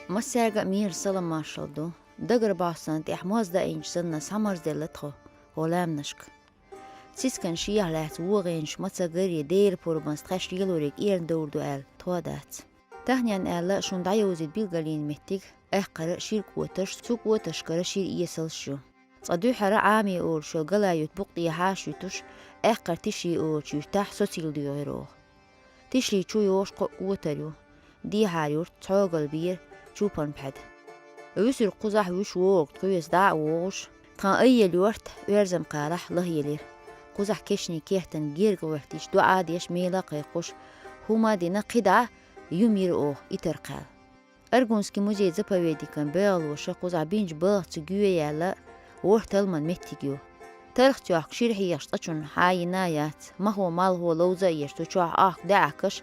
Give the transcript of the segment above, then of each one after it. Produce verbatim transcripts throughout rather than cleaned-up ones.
Массаьрга а мехала салам-маршалла ду. Дагара бахьсан тӀехь моз даийначу санна схьамарзделла тхо, хӀо лаьмнашка. Цискан шех лаьцна вогӀенаш маца гаре Делан пурбанца тхаьш лелориг эрна довр ду аьлла, тхо а дац. Тахнен аьлла шуна дӀайовзийта билгалйина меттиг, аьккхара шира кӀоташ, цу кӀоташкара шира эсалш ю. Цкъа дуьххьара Ӏаме олуш йолу галай юьрт букъ тӀехьа а шуьтуш, аьккхара Тишри олучу юьртахь социйла доьгӀира оха. Тишри чу йогӀуш кхо а кӀотар ю: Дехьара-Юрт, Цхьогалбера, Чупан-Пхьеда. Вуьсуьрг кхузахь вуьш вогӀург тхоьца дӀа а вогӀуш, тхан Айъел-Юрт, Оьрзан-Кхалахь лахъелира. Кхузахь кешнийн кехатан герга гӀоьртича, доӀа а деш, мела а кхайкхош, хӀума а дина, кхидӀа а юм йира оха Итар-Кхаьлла. Аргунский музей-заповедникан бегӀалоша кхузахь бинчу балхаца гоьяьлла, ворхӀ талламан меттиг ю. Тарх цохка шира хьехаш цкъачунна хьа а йина а яц, махо-малхо ловза а еш, цу чохь ахка даьӀахкаш,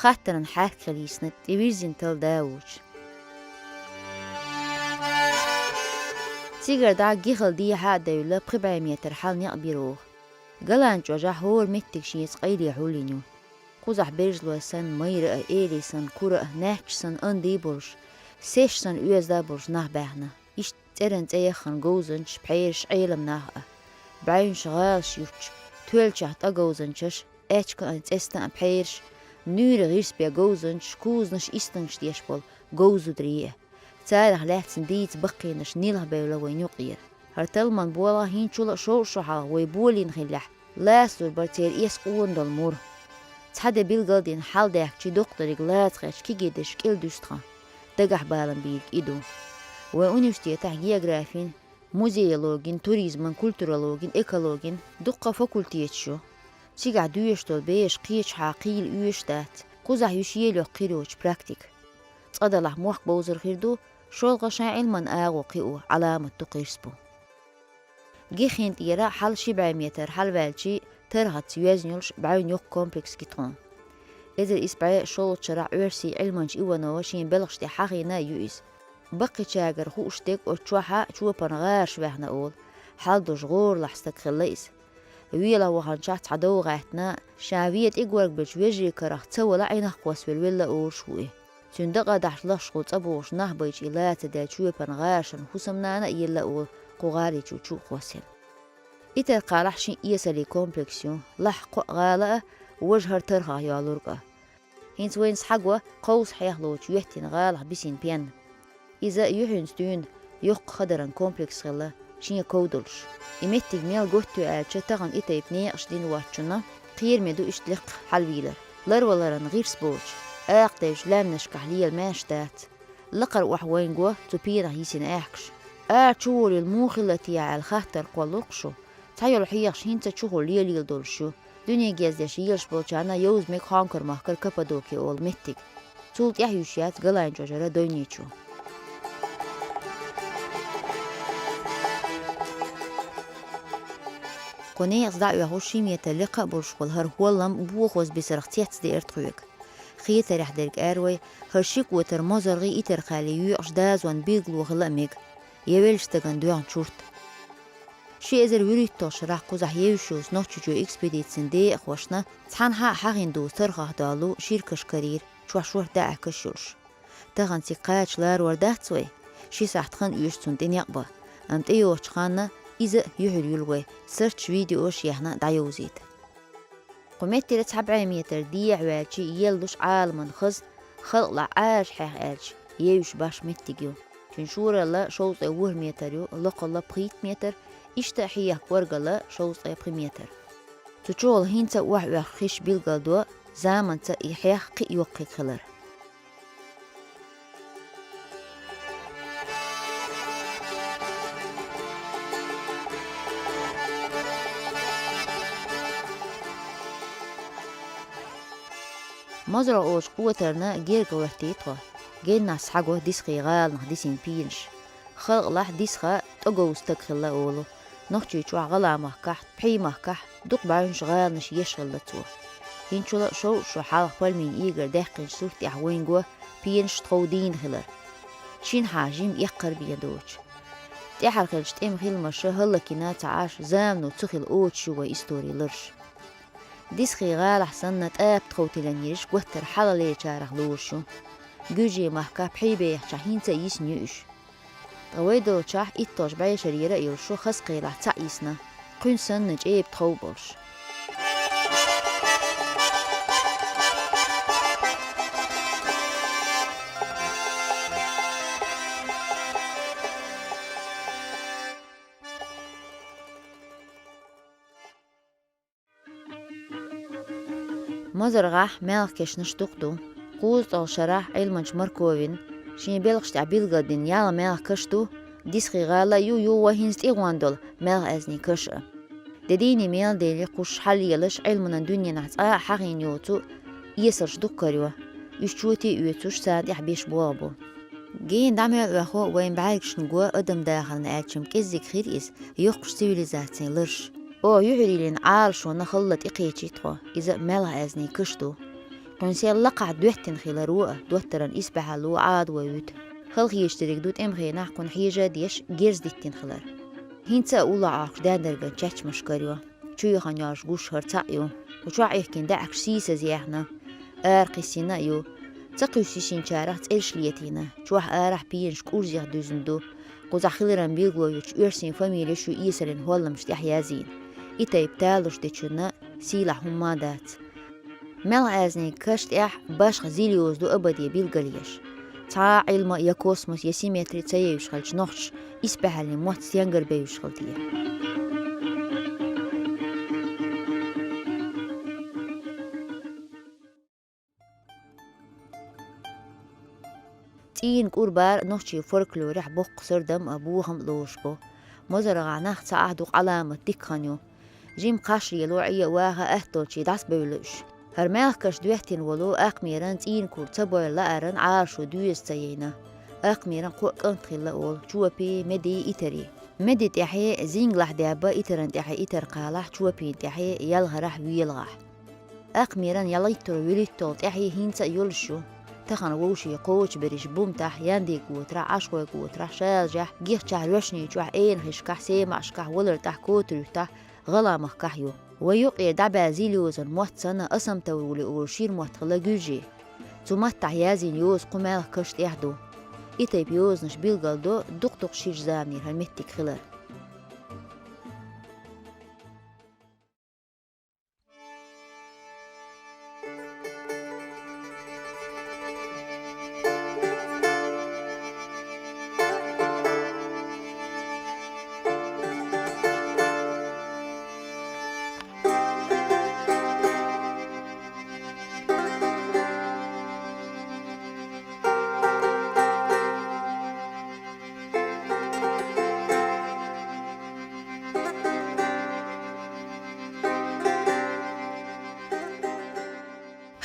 хаттаран хьаьрк хила йисна, тӀевирзина талла да а воцуш. Цигара дӀа гихал дехьа а девлла, пхи бӀе метр хьала некъ бира оха. Галан чӀожахь хӀора меттиг шеца къайле хьулйина ю. Кхузахь бержлой санна майра а, эли санна кура а, наьчча санна анди а болуш, сеш санна оьзда а болуш нах баьхна. Иштта цӀеран цӀе яххана говзанчаш, пхьераш, Ӏелам нах а. БӀаьвнаш гӀалаш юттуш, тоьллачех тӀа говзанчаш, аьчкан а, цӀестан а пхьераш, нуьйра гӀирс бен говзанчаш, кузанаш, истанаш деш болу говза зударий а. Царах лаьцна дийца баккхийнаш нилха бевлла вайн юкъера. ХӀара талламан болх хӀинцачул а шовзткъа шо хьалха вай болийна хиллехь, лацалур бара церан эс къона долу мур. Цхьа де билгал а дина, хьалдаьхкича доккха дерг лаца хеташ кегий дерш кӀел дуьсу тхан. Дагахь балам бийриг и ду. Вайн университетахь географин, музеологин, туризман, культурологин, экологин дуккха факультеташ ю. Цигахь доьшуш долу бераш кхечахьа кхийла оьшуш дац, кхузахь юьш ела йоккха хир йоцуш практика. Цкъа далахь мохк бовзар хир ду, шолгӀа шайн Ӏилман агӀо кхио Ӏаламат ду кхерс бу. Гиххин тӀера хьала ши бӀе метр хьалаваьлчий, тархаца йоьзна йолуш бӀаьвнан йоккха комплекс ги тхуна. Эзар исс бӀе шолгӀачу шарахь оьрсийн Ӏилманча Иванова шен белхаш тӀе хьахийна а ю иза. Баккхийчаьргара хууш дерг оцу чохь а чопан гӀараш ваьхна олу, хьал долуш гӀоралахь стаг хилла иза. Велахь ваханчохь цхьа дов гӀаьттина, ша вен тӀе горгабеллачу вежарий карах ца вала Ӏинах кхоссавелла велла олуш ву и. Цуьнан дакъа а дахьаш лаххашхула цӀа богӀуш нах байча и лаца делла чопан гӀарашна хӀусамнана а елла олу кху гӀали чу чу а кхоссина. Итар-Кхалахь шина эсалийн комплекс ю, лахахь кхоъ гӀала а, важа хӀара тархах йолург а. ХӀинца вайна схьаго кховса хьехалучу йоьттина гӀалахь бисина пен. Иза юьхьанца дуьйна йоккха хадаран комплекс хилла, шен ков долуш. И меттиг мел готта ю аьлча, тахана и тайпа некъаш дина воцчунна кхераме ду иштта лекха хьалавийлар. Ларваларан гӀирс боцуш, акха девзачу лаьмнашкахь лела маьрша дац. Лакхара охьа вайна го цу пенах йисина аьхкаш. Ара чу волийла муха хилла те аьлла хаттар кхоллалур-кх шу. Цхьайолу хьехаш хӀинца а чухула лелийла долуш ю. Дуьне гездеш елаш болчарна йовза мега Хонкар-махкара Каппадокия олу меттиг. Цул тӀаьхьа юьсуш яц Галайн чӀожара Дойнечу. Кху некъаца дӀа а оьхуш, ши метр лекха а болуш болу хӀара хӀоллам бохоза бисарх цецдеара тхоьга. Хетарехь дерг эр вай, хӀара ши кӀотар мозаргӀий Итар-Кхаьллий йоькъуш дозанан билгало хила а мега, я веллачу стагана доьгӀна чурт. Ши эзар вуьрхӀитталгӀачу шарахь кхузахь евзаш йолчу Нохчийчоь экспедицин декъахошна цхьанхьа а хьахийна ду тархах долу ширкаш карийра, чохь шорта даьӀахкаш йолуш. Тахана цига кхача ларор дац вай, ши сахьт хан оьшу цунна тӀе некъ бан, амма тӀейогӀучу ханна иза а юьхьар юьллу вай, сурташ, видеош яьхна дӀайовзийта. Кху меттера цхьа бӀе метр дехьа ваьлча еллуш Ӏаламан хаза, халкъалахь Ӏаьржа хьех аьлча, евзаш башха меттиг ю. Цуьнан шоралла шовзткъе ворхӀ метр ю, локхалла пхийтта метр, иштта а хьеха кӀоргалла шовзткъе пхи метр. Цу чухула хӀинца а охьа-оьхку хиш билгалдо заманца и хьех кхин а йоккхиг хилар. МозаргӀа олучу кӀотарна герга гӀоьртий тхо, геннахь схьаго дисхий гӀаланах дисина пенаш. Халкъалахь дисха тӀоговза стаг хилла олу. Нохчийчохь, ГӀалгӀай махкахь, Пхьий махкахь дукха бӀаьвнаш, гӀаланаш еш хилла цо. ХӀинцачул а шовзткъа шо хьалха Пальмин Игорь даьккхинчу сурт тӀехь вайна го пенаш тхов дийна хилар. Шинахьа жима эккхар бен доцуш. ТӀехьара хилча тӀема хиламаша хӀаллакйина ца Ӏаш, замано ца хила оцаш ю вай истори лараш. Дисхий гӀалахь санна тӀапа тхов тиллина ераш гуттар хьалхалерчарах лоруш ю. Гуьржийн махкахь Пхьийбехчахь хӀинца а йисна ю уьш. Ткъа вай долчахь итталгӀачу бӀешарера а йолуш ю Хазкхелахь цхьаъ йисна, кхуьнан санна чӀеба тхов болуш. МазаргӀахь маьлхан кешнаш дукха ду. КхозткъалгӀа шарахь Ӏилманчо Марковин шен белхаш тӀехь билгалдина ялх маьлхан каш ду, Дисхий гӀала а ю, юха хӀинца тӀегӀон долу маьлхан аьзнийн каш а. Де дийне мел дели, кхуш хьаллелаш Ӏилманан дуьненахь цкъа а хьахийна йоцу эсарш дукха карайо. Уьш чоте а оьцуш, царна тӀехь беш болх бу. Гена дӀа мел оьху вайн бӀаьргашна го адам дахарна аьлча-м кӀеззиг хир иза, йоккхачу цивилизацин лараш. Оха юьхьарлерчу Ӏалашонна халла тӀекхечи тхо, иза маьлхан аьзнийн каш ду. Кхуьнан сел лакхахь доьттина хиларо а, доттаран исбаьхьалло Ӏадо вуьту. Халахеташ дерг ду тӀеман хенахь кхунна хьежа а деш, герз диттина хилар. ХӀинца а уллохь Ӏохкуш даьндарган чечмаш карайо. Чуйохана йолуш гуш хӀара цхьаъ ю. Кху чохь ихкина даьӀахкаш сийсаза яьхна, ара кхиссина а ю. Ца кхуьссу йисинчарах цӀераш летийна, чохь арахь пенаш кӀурзех дуьзна ду. Кхузахь хиларан билгало йолчу оьрсийн фамилеш ю эсаран хӀолламаш тӀехь язйина. И тайпа талуш дечунна сийлахь хӀумма а дац. Маьлхан аьзнийн каш тӀехь башха зил йоза ду абаде билгалъеш. Цхьа а Ӏилма я космос, я симметри ца евзаш хилча, нохчаша исбаьхьаллин мотт стенгара бевзаш хила те? ЦӀийнан кӀур бар нохчийн фольклорехь боккха сардам а, бохам а лоруш бу. МазаргӀахь нах цхьа ахь дукха Ӏаламат дика хан ю. Жима кхаш лело, Ӏе а ваха а аттолчий дӀасабевлла уьш. ХӀара маьлхан каш доьттина волу Акхмеран цӀийнан кура ца бойла лааран Ӏалашо доьза ца яйна. Акхмеран кхоъ кӀант хилла олу: Чопи, Меди, Итари. Меди тӀаьхье Зингалахь даьбба, Итаран тӀаьхье Итар-кхалахь, Чопин тӀаьхье Ялхарахь, Велахь. Акхмеран ялхитталгӀа, вуьрхӀитталгӀа тӀаьхье хӀинца а йолуш ю. Тахана вовшийн кхочушберриш Бумтахь, Яндиг-Готарахь, Ӏашхой-Готарахь, Шалажехь, Гихчахь, Роьшничохь, Энахишкахь, СемаӀашкахь, ВалартӀахь, Котаруьттахь, ГӀалгӀай махкахь ю. Вай юкъера дӀабаьлла зил йозан мотт санна, Асамтаврули олу шира мотт хилла гуьржийн. Цу маттахь язйина йоза кху маьлхан каш тӀехь ду. И тайпа йозанаш билгалдо дукха-дукха ширачу заманера хӀара меттиг хилар.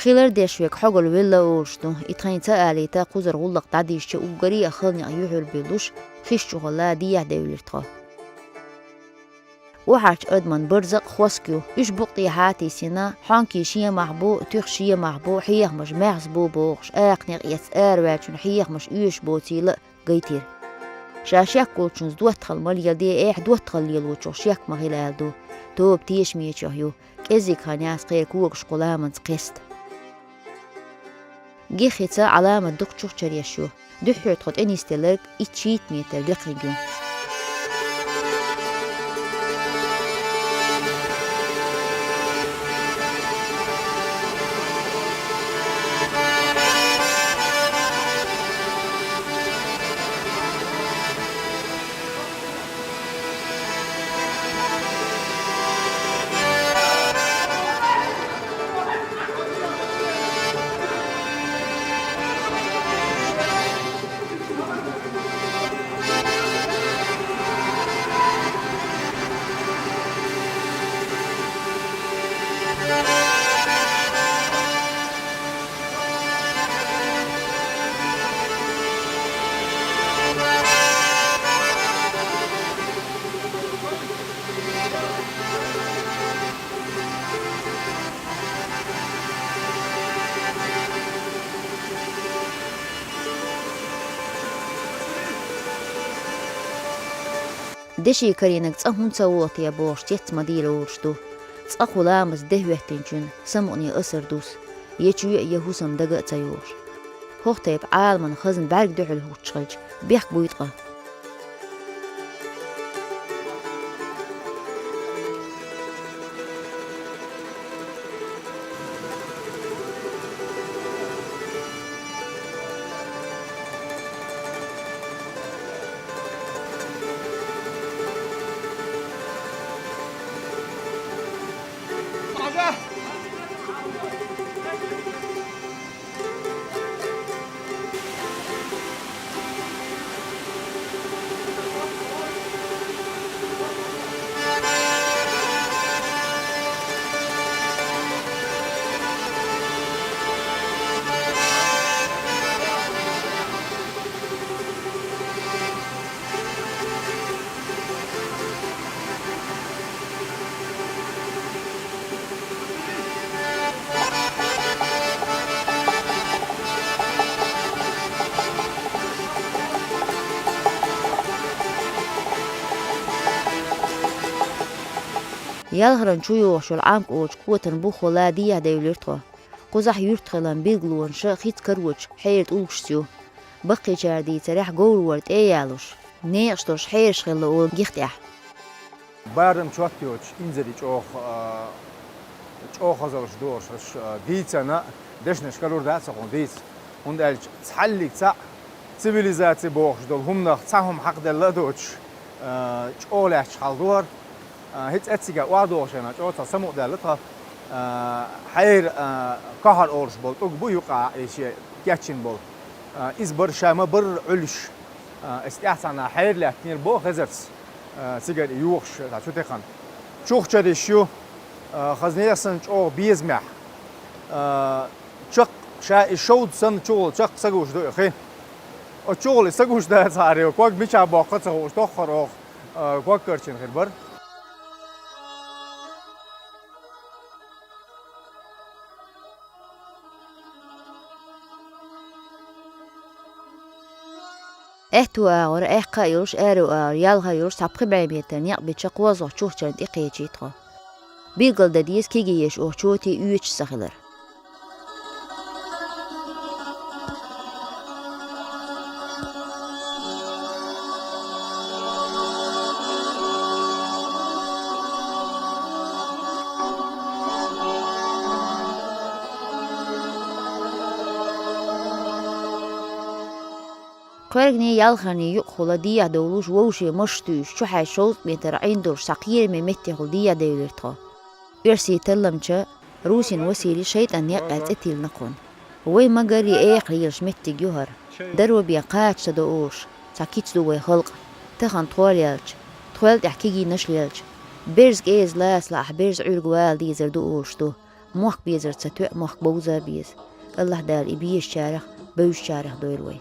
Хилар деш верг хьогалла велла олуш ду, и тхайна ца алийта, кхузара гӀуллакх дӀадижча, уггаре а хала некъ юьхьар буьллуш, хиш чухула дехьа девлира тхо. Охьарчу адаман барзакъ хоск ю, уьш букъ тӀехьа а тийсина, хьонкий шен мах бу, туьха шен мах бу, хьехамаш маьхза бу бохуш, акха некъ эцна араваьллачун хьехамаш оьшуш боцийла а гайтира. Ша шек волчунца доттагӀалла ма леладе, эхь доттагӀалла лелочух шек ма хила аьлла ду, тоба тешамечех ю, кӀеззиг хан яц кхеран когаш кху ламанца кхеста. Гиххица Ӏаламат дукхачух чаръеш ю. Дуьххьара тхо тӀенисделларг итт-шийтта метр лекханиг ю. Деши карийнарг цӀа хӀунда ца воху те бохуш, цец ма дийр олуш ду. Цкъа кху ламаза де хӀоьттинчун самукъане асар дус, я чоь а, я хӀусам дага а ца йолуш. ХӀокху тайпа Ӏаламан хазна бӀаьрг дуьхьал хӀуттуш хилча, бехк буй ткъа. Ялхаран чу йогӀуш йолу Ӏамка олучу котана буххула дехьа девлира тхо. Кхузахь юьртахилан билгалонаша хица карочу хьеран тӀулгашца ю. Баккхийчара дийцарехь, говр вара тӀе а ялош, некъаш долуш хьераш хилла олу гих тӀехь. Барам чот йоцуш инзаре чӀогӀа, а, чӀогӀа хазаллаш догӀуш, аша, а, дийцина, дешнаш карур дац хьуна дийца. ХӀунда аьлча цхьаллиг цхьаъ цивилизаци бохуш долу хӀуманах цхьа хӀума хьакхаделла а доцуш, а, чӀогӀа лаьтташ хьал ду хӀара. А, хӀинца эццига охьадогӀуш хенахь чӀогӀа цхьа самукъадаьлла тхан, а, хьеран, а, кахьар олуш болу тӀулг бу юкъахь и шен кечйина болу. А, иза бара ша ма-барра Ӏуьллуш. А, аса тӀаьхьа цхьана хьера лаьттинера боху хезарца, а, цигара и йохуш, цхьа цу тӀехана. Чухчара йиш ю, а, хазне санна чӀогӀа безамехь. А, чаккха ша и шовда санна чухула чаккха са гуш ду и хи. Оцу чухула и са гуш дацахьара, ког мичахь боккху а ца хууш, тоххара оха, а, ког карчийна хир бара. Аьтту агӀор, аьккха а йолуш, аьрру агӀор ялх а йолуш, цхьа пхи бӀе метр некъ бича кхозлагӀчу чухчарна тӀе кхечи тхо. Билгалдан деза кегий еш оха чоти оьцуш ца хилар. Кхоьргний, ялхарний юкъахула дехьа довлуш, вовшийн машаш туьйсуш, чухьаьжча шовзткъа метр Ӏин долуш цхьа кхераме меттехула дехьа девлира тхо. Оьрсийн талламча Русин Василий шайтӀан некъ аьлла цӀе тиллина кхунна. Вай ма-гарра экхар елаш меттиг ю хӀара. Даро бен кхача ца до олуш, цхьа кица ду вай халкъ. Тахана тхол яьлча, тхол тӀехь кегийнаш лелча, берза кӀеза лаца лаахь, берза Ӏуьрга вала дезар ду олуш ду. Мохк безар ца тоьа, мохк бовза а беза. АллахӀ Дала и безачарах, бевзачарах дойла вай.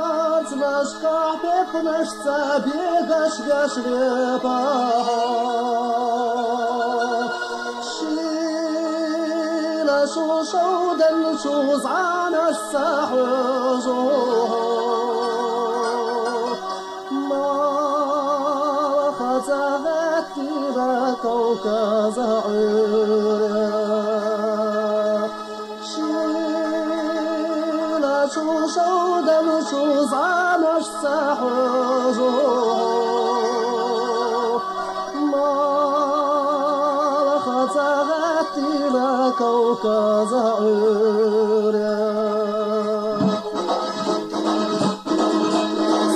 Арцмашкахь пекхнашца бегаш-гаш лепахьо, шийла шу шовдан чу зӀанаш ца хьожу. Малхаза гӀеттира Кавказа Ӏуьйре. Шийла чу шовдан чу зӀанаш ца хьожу. Малхаза гӀеттира Кавказа Ӏуьйре.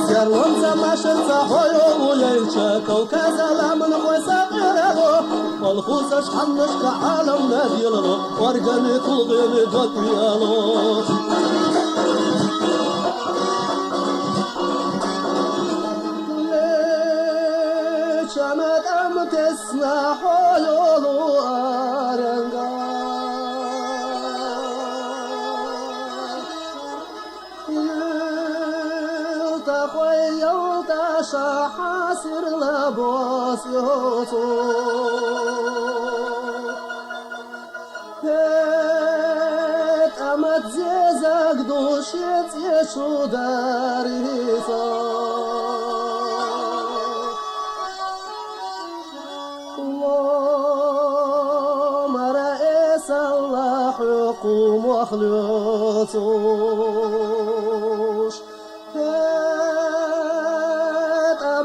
Серлонца машарца хьо йолу яйча, Кавказа ламан хой сакъирало, колхозаш хьаннашка Ӏаламна леларо, органи тулгӀени докъияло. Леча ма тӀам тесна хьо йолу аренга. Хойялта шахасирла бос йоцу. Петамат зезаг души цечу дарица. Ломара эсалла хӀукумахлюцуш. ХӀетӀа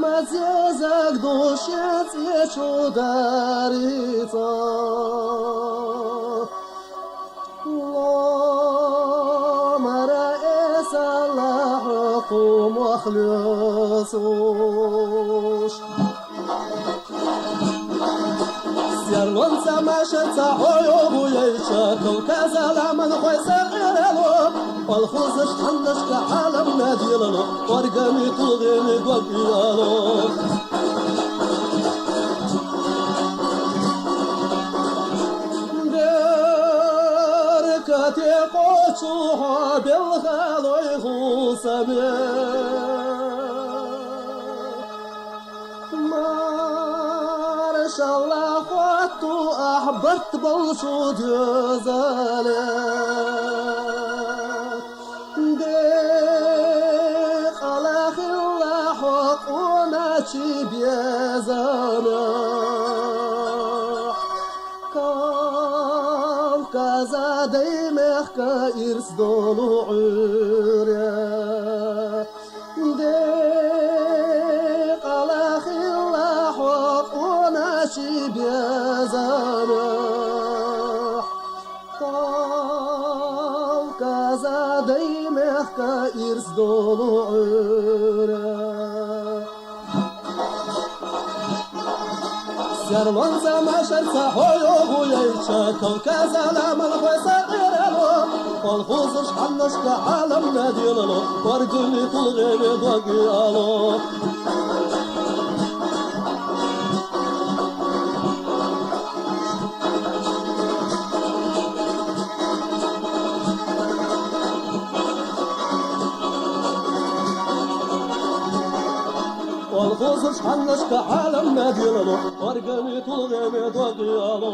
мазезаг душецӀечу дарица. Ломара эсала хӀукумахлюсуш. Серлонца машаца хьоюгу яйча, Кавказала манхой сакъирало, колхозаш ханнашка хьалам надилало, органи тулгени гопияло. Беркате къочу хьо белгалой хусаме. Маршалла хӀотту ахь барт болчу доьзале. Декъала хилла хьо къоначи безамехь. Кавказа дай мехка ирс долу Ӏуьре. Декъала хилла хьо къоначи безамехь. Кавказа дай мехка ирс долу Ӏуьре. Серлонца машарца хьоюгу яйча, Кавказала манхой сакъирало, колхозаш ханнашка хьалам надилало, органи тулгени гопияло. Колхозаш ханнашка хьалам надилало, органи тулгени гопияло.